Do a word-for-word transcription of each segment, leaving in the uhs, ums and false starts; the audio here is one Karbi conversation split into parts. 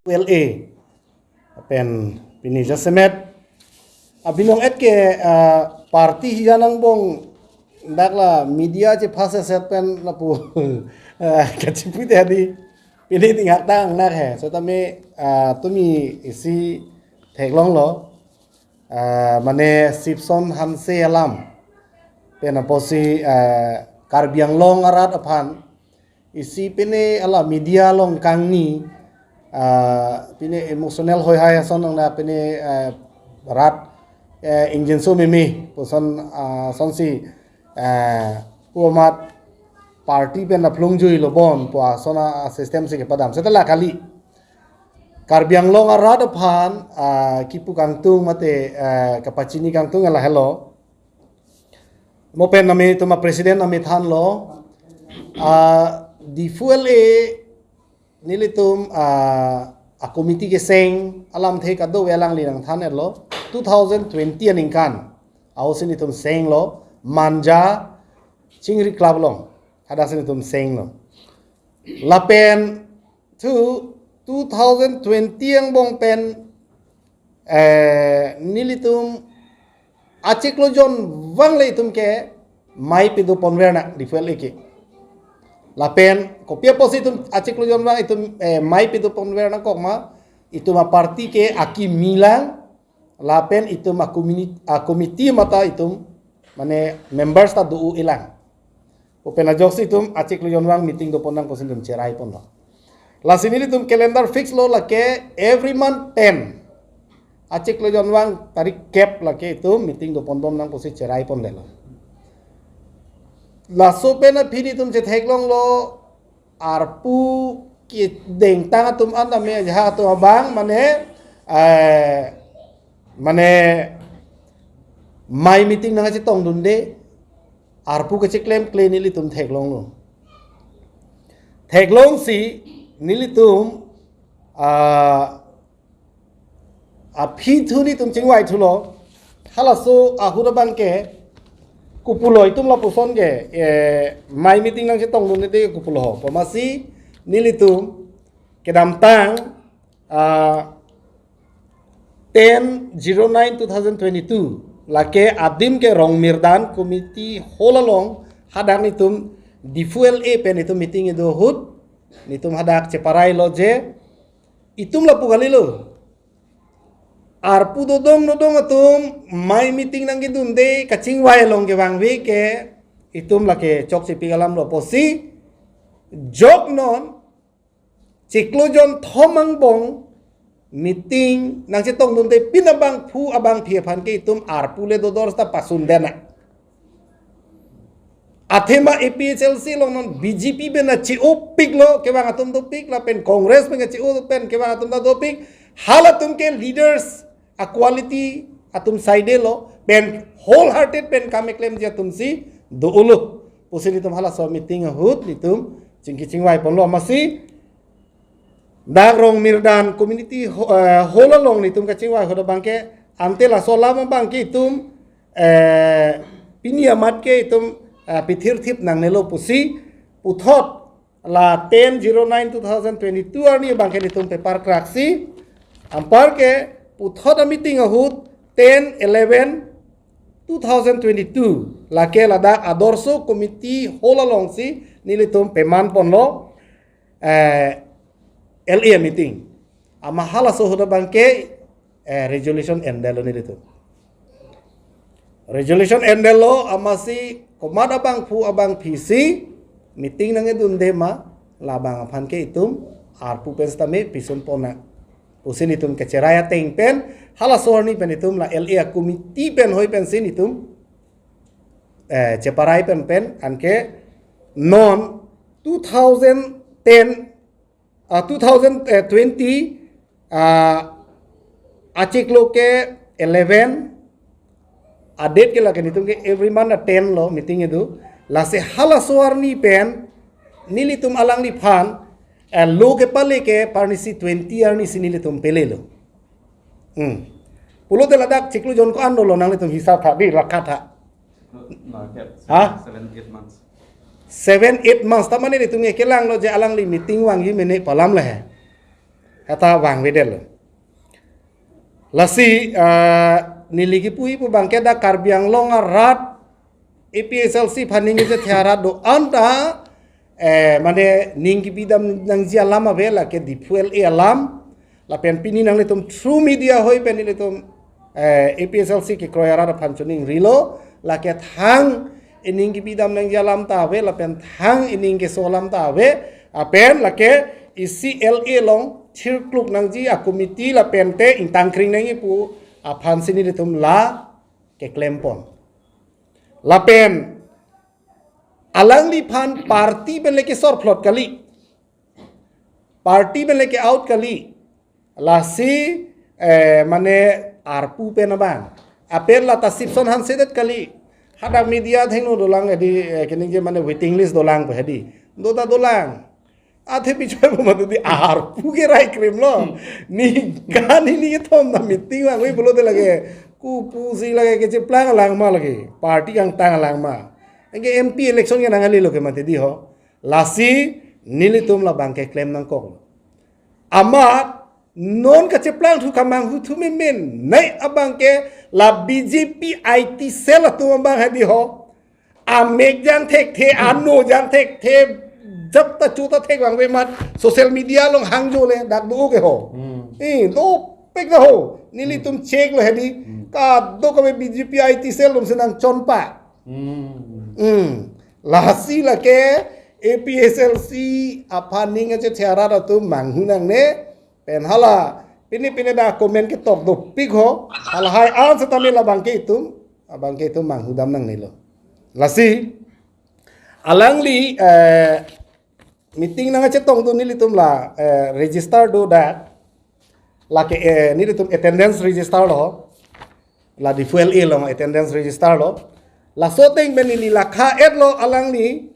L A pen pini jasemet abinong et ke, ah, party hijan angbong dak la media chephase set pen lapu, ah, kachipu te adi pini tinghak tang nak he. Setame, ah, tumi isi theklonglo, ah, mane Sipson Hanse alam pen apotsi, ah, Karbi Anglong arat aphan isi pine ala media along kangni, ah, pine emotional hoi hai ason nang na pine, ah, rat, eh, ingjinso meme puson, ah, sonsi, ah, pu amat party pen aphlung jui lo bon pu ason a system si kepadam. Seta la kali. Karbi Anglong arat aphan, ah, kipu kangtung mate, ah, kapachini kangtung lahelo. Mo pen nami tuma president nami thanlo, ah, Diphu L A nelitum, ah, a committee keseng alamthe kado-ve alangli nangthan-etlo. Two thousand twenty aningkan aosi nelitum senglo, Manja Chingri Club along hadak si nelitum senglo. Lapen thu two thousand twenty angbong pen, eh, nelitum achiklo jon vang le itum ke mei pado ponver nang Diphu L A ke. Lapen kopi apotsi itum achiklo jon vang itum, eh, mei pado ponver nangkok ma, itum a party ke akimi lang, lapen itum a communi-, a committee mate itum mane members ta do-o-e lang. Open ajoksi itum achiklo jon vang meeting dopon nang pusi itum cherai ponlo. Lasi nelitum calendar fix lo, lake every month ten achiklo jon vang tarik kep lake itum meeting dopon bom nang pusi cherai ponlelo. Laso pen aphi nelitum chetheklonglo, arpu kedengtang atum an tame ajahak atum abang mane, eh, mane mei meeting nangchetongdunde, arpu kacheklemkle nelitum theklonglo. Theklongsi nelitum, ah, aphi thu nelitum chingvai thulo. Halaso ahut abang ke kopulo itum lapuson ke, eh, mei meeting nangchetongdunde kopulo ho. Pu amatsi nelitum kedamtang, ah, ten zero nine two thousand twenty-two, lake adim ke Rongmirdan Community Hall along hadak nelitum Diphu L A pen itum meeting kedo ahut, nelitum hadak cheparai lo je, itum lapu kalilo. Arpu dodong dodong atum mei meeting nangkedunde kachingvai along kevangve ke itum lake chokchepik alam lo pusi, jok non chiklo jon thom angbong meeting nangchetongdunde pin abangphu abangphi aphan ke itum arpu le dodor ta pasundet nang. Athema A P H L C along non B J P pen na che-opiklo kevang atum dopik, lapen Congress pen na che-o pen kevang atum ta dopik, halatum ke leaders a quality atum saide lo, pen wholehearted pen kam keklemji atum si do-olo. Pusi nelitum halaso meeting ahut nelitum chingki chingvai ponlo, amatsi dak Rongmirdan Community Ho-, eh, Hall along nelitum kachingvai ahut abang ke, ante laso alam abang ke itum, eh, pini amat ke itum, eh, pithirthip nangnelo pusi, puthot la ten zero nine two thousand twenty-two arni abang ke nelitum paper kraksi, anpar ke puthot a meeting ahut ten eleven two thousand twenty-two, lake ladak Adorsho Community Hall alongsi nelitum peman ponlo, eh, L A meeting. Amat halaso ahut abang ke, eh, resolution endetlo nelitum. Resolution endetlo, amatsi komat abangphu abangphi si meeting nangkedunde ma, labang aphan ke itum arpu pen sitame pisun pon nang pusi nelitum kacherai ateng pen, halaso arni pen itum la L A committee pen hoi pensi nelitum, eh, cheparai pen pen anke non two thousand ten, ah, two thousand twenty, ah, achiklo ke eleven, a date ke lake nelitum ke every month a ten lo meeting kedo. Lasi halaso arni pen nelitum alangliphan, eh, lo kepale ke parnisi twenty arnisi nelitum pelelo. Hmm. Pulote ladak chiklo jon ko-an dolo nanglitum hisap tha, di lakha tha. Market. Ha? Seven, eight months. Seven, eight months. Ta mane nelitum ke kelanglo je alangli meeting vangji mene pu alam le he. kata vangvedetlo. Lasi, eh, neli kipuji pu abangke dak Karbi Anglong arat A P H L C aphan ning kachethe arat do-an ta, eh, mane ning kipidam nangji alam ave, lake Diphu L A alam, lapen pini nanglitum through media ahoi pen nelitum, eh, A P H L C kekroi arat aphan choningrilo, lake thang ining kipidam nangji alam ta ave, lapen thang ining keso alam ta ave, lapen lake isi L A along thirkluk nangji a-committee lapente ingtangkring nangji pu aphansi nelitum la keklempon. Lapen alangliphan party pen le kesor phlot kali. Party pen le ke-out kali. Lasi, eh, mane arpu pen abang. Apen lata Sipson Hanse det kali. Hadak media athengno dolang hedi, eh, keningje mane waiting list dolang pu hedi. Do ta dolang. Athe bichoi pu mati di arpu kerai krimlo. Ningkan hini kethom ta meeting vangve pulote lake kopusi lake kecheplang alang ma lake. Party kangtang alang ma. Anke M P election ke nangkali lo ke mati di ho. Lasi nelitum labang keklem nangkok. Amat non kacheplang thu kamanghu thu memen nai abangke la B J P I T cell atum abang hedi ho. Amek jang thekthe, ano jang thekthe, jat ta chu ta thek vangve amat social media along hangjo le dak do ke ho. Hmm. Eh, dopik ta ho. Nelitum check lo hedi. Hmm. Kadokave B J P I T cell atumsi nangchonpa. Hmm. Hmm. Lasi lake A P H L C aphan ning kachethe arat atum manghu nangne, pen hala pine pine dak comment ketok dopik ho, halahai an setame labangke itum, abangke itum manghudam nangnelo. Lasi alangli, eh, meeting nangkachetongdun nelitum la, eh, register do dak, lake, eh, nelitum attendance register lo, la Diphu L A along attendance register lo. Laso ateng pen neli lakha-etlo alangli,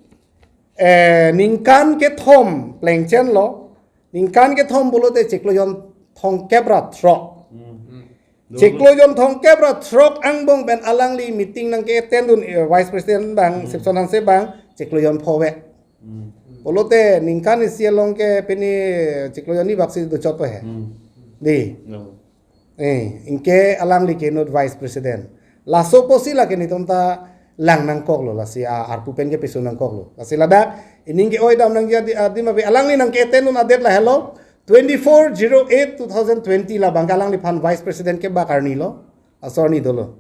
eh, ningkan kethom plengchenlo, ningkan kethom pulote chiklo jonthom kep ra throk. Hmm. Chiklo jonthom kep ra throk angbong pen alangli meeting nangke-attend dun, eh, Vice President abang, Hmm. Sipson Hanse abang, chiklo jonpho ave. Hmm. Pulote ningkan isi along ke pini chiklo jonhini baksi dochot pu he. Hmm. Di. No. Eh, anke alangli ke inut Vice President. Laso apotsi lake nelitum ta lang nangkoklo, lasi a, arpu pen ke peso nangkoklo. Lasi ladak ining ke-oidam nangji adi-, adim ave, alangli nangke-attend dun adet lahelo, twenty-four zero eight two thousand twenty labangke alangliphan Vice President kebak arni lo, aso arni dolo.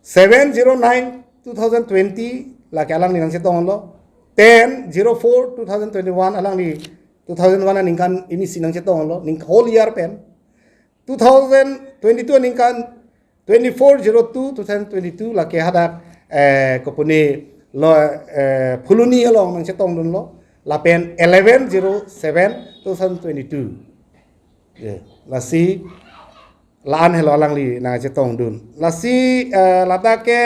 Seven zero nine two thousand twenty lake alangli nangchetonglo. Ten zero four two thousand twenty-one alangli, two thousand one aningkan hini si nangchetonglo, ning whole year pen. Two thousand twenty-two aningkan twenty-four zero two two thousand twenty-two lake hadak, eh, kopune lo, eh, Phuloni along nangchetongdunlo, lapen eleven zero seven two thousand twenty-two. Ya, lasi la-an helo alangli nangchetongdun. Lasi, eh, ladak ke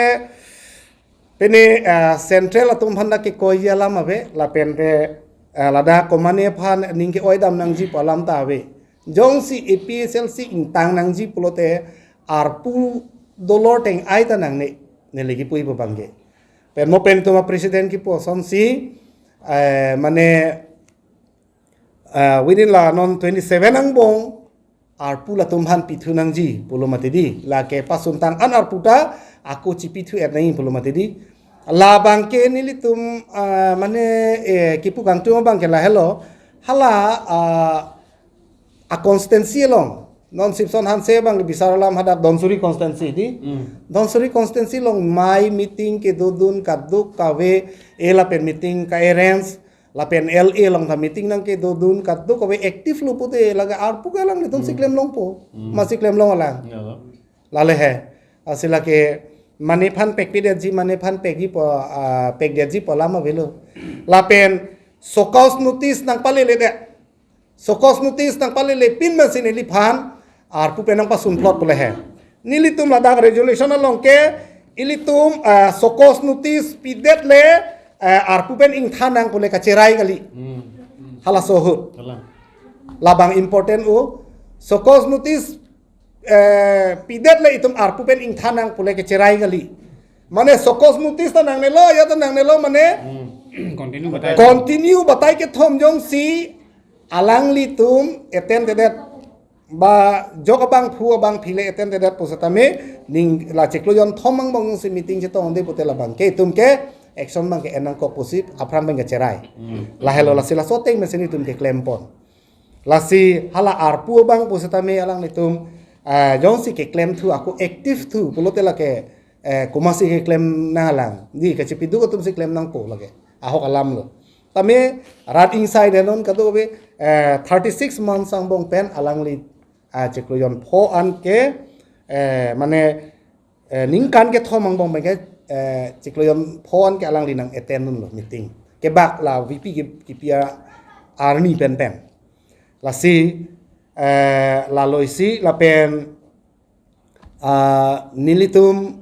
pini, eh, central atum aphan dak kekoiji alam ave, lapente, eh, ladak komane aphan ning ke-oidam nangji pu alam ta ave. Jongsi A P H L C ingtang nangji pulote arpu dolor teng-ai ta nangne, neli kipuji pu abangke. Pen mo pen itum a-president kipu asonsi, eh, mane, eh, within la non twenty-seven angbong arpu latum aphan pithu nangji pulo mati di. Lake pasuntang an arpu ta ako chipithu-et nangji pulo mati di. Labangke nelitum, ah, mane, eh, kipu kangtung abangke lahelo. Hala, ah, a-constituency along. Non Sipson Hanse abang bisar alam hadak Dhansiri constituency di. Hmm. Dhansiri constituency along mai meeting kedodun kadokave, eh, lapen meeting ka-arrange, lapen L A along ta meeting nangkedodun kadokave active lo pute lake arpu ke alanglitumsi Hmm. klemlongpo. Hmm. Masi klemlong alang. Ya, lo. Lale he. Lasi lake mane aphan pekpidetji, mane aphan pekji pu, ah, pekdetji pu alam avelo. Lapen show cause notice nangpalele det. Show cause notice nangpalele pin masi neliphan arpu pen nangpasun phlot pule he. Nelitum ladak resolution along ke ilitum, ah, show cause notice pidet le, ah, arpu pen ingthan nang pule kacherai kali. Hmm. Halaso ahut. Kalang. Labang important o. Show cause notice, eh, pidet le itum arpu pen ingthan nang pule kacherai kali. Mane show cause notice ta nangnelo, ya ta nangnelo mane Hmm. Continue batai. Continue batai kethom jongsi alanglitum attend-edet, ba jok abangphu abangphi le attend-edet pusitame, ning la chiklo jonthom angbong si meeting chetongde pute labang ke itum ke action abang ke en nangkok pusi aphrang abang ke cherai. Lahelo lasi laso ateng mesen itum ke klempon. Lasi hala arpu abang pusitame alanglitum, eh, jongsi keklem thu, ako active thu pulote lake, eh, komatsi keklem nanglang. Di kachipiduk atum si klem nangpo lake. Ahok alam lo. Tame rat ingsai denon kadokave, eh, thirty-six months angbong pen alangli, ah, chiklo jonpho an ke, eh, mane, eh, ningkan kethom angbong pen ke, eh, chiklo jonpho an ke alangli nang-attend dunlo meeting. Kebak la V P ke, kipi arni pen pen. Lasi, eh, lalo isi lapen, ah, nelitum,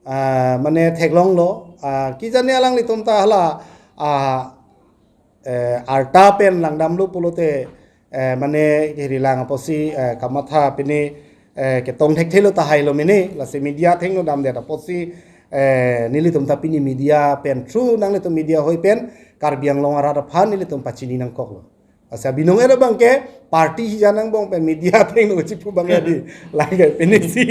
ah, mane theklonglo, ah, kijane alanglitum ta hala, ah, eh, arta pen langdamlo pulote, eh, mane kiri lang apotsi, eh, kamatha pini, eh, ketong thekthelo tahai lo mene, lasi media athengno damdet apotsi, eh, nelitum ta pini media pen through nanglitum media ahoi pen Karbi Anglong arat aphan nelitum pachini nangkoklo. Asa binong era abang ke party hijan angbong pen media athengno chipu abang ya di. Lake pini si,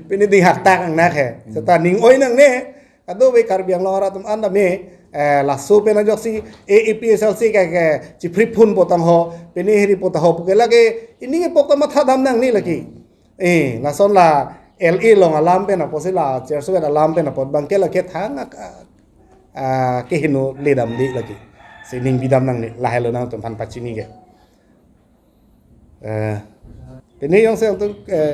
pini ding haktak angnak he. Seta ning oi nangne, kadokave Karbi Anglong arat atum an tame, eh, laso pen ajoksi A P H L C ke, ke chipri phun potang ho, pini hiri potang ho puke lake, ining epok ta matha dam nangne lake. Eh, lason la L A along alam pen apotsi la, Cherso Gate alam pen apot abang ke lake thang ak-, ah, kehingno ledam di lake. Si ning bidam nangne, lahelo nangtumphan pachini ke. Eh, pini jongsi nangtum, eh,